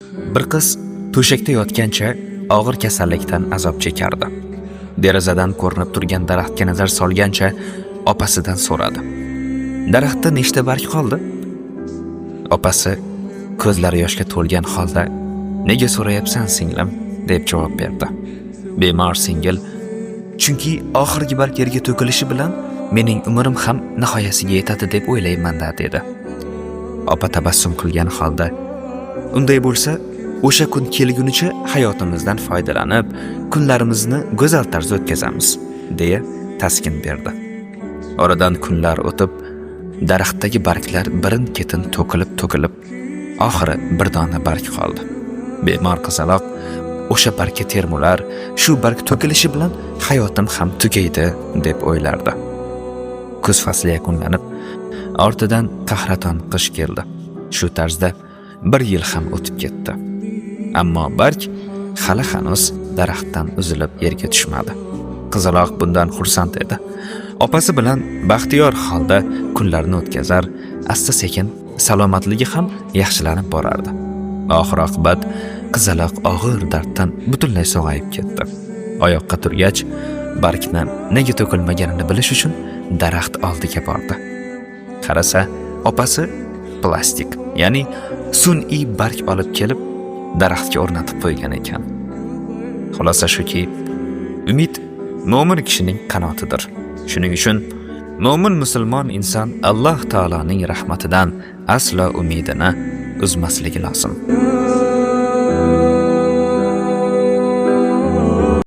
Bir qiz to'shakda yotgancha og'ir kasallikdan azob chekardi. Derazadan ko'rinib turgan daraxtga nazar solgancha opasidan so'radi. Daraxtda nechta barg qoldi? Opasi ko'zlari yoshga to'lgan holda, "Nega so'rayapsan, singlim?" deb javob berdi. Bemor singil, "Chunki oxirgi barg yerga to'kilishi bilan mening umrim ham nihoyasiga yetadi deb o'ylayman-da", dedi. Opa tabassum qilgan holda, "Unday bo'lsa, o'sha kun kelgunicha hayotimizdan foydalanib, kunlarimizni go'zal tarzda o'tkazamiz", deya taskin berdi. Oradan kunlar o'tib, daraxtdagi barglar birin-ketin to'kilib-to'kilib, oxiri bir dona barg qoldi. Bemor qizaloq o'sha bargga termular, shu barg to'kilishi bilan hayotim ham tugaydi deb o'ylardi. Kuz fasli yakunlanib, ortidan qahraton qish keldi. Shu tarzda bir yil ham o'tib ketdi. Ammo barg hali hanuz daraxtdan uzilib yerga tushmadi. Qizaloq bundan xursand edi. Opasi bilan baxtiyor holda kunlarni o'tkazar, asta-sekin salomatligi ham yaxshilanib borardi. Oxir oqibat qizaloq og'ir darddan butunlay sog'ayib ketdi. Oyoqqa turgach, bargni nega to'kilmaganini bilish uchun daraxt oldiga bordi. Qarasa, opasi plastik, ya'ni sun'iy barg olib kelib daraxtga o'rnatib qo'ygan ekan. Xulosa shuki, umid mo'min kishining qanotidir. Shuning uchun mo'min musulmon inson Alloh taoloning rahmatidan aslo umidini uzmasligi lozim.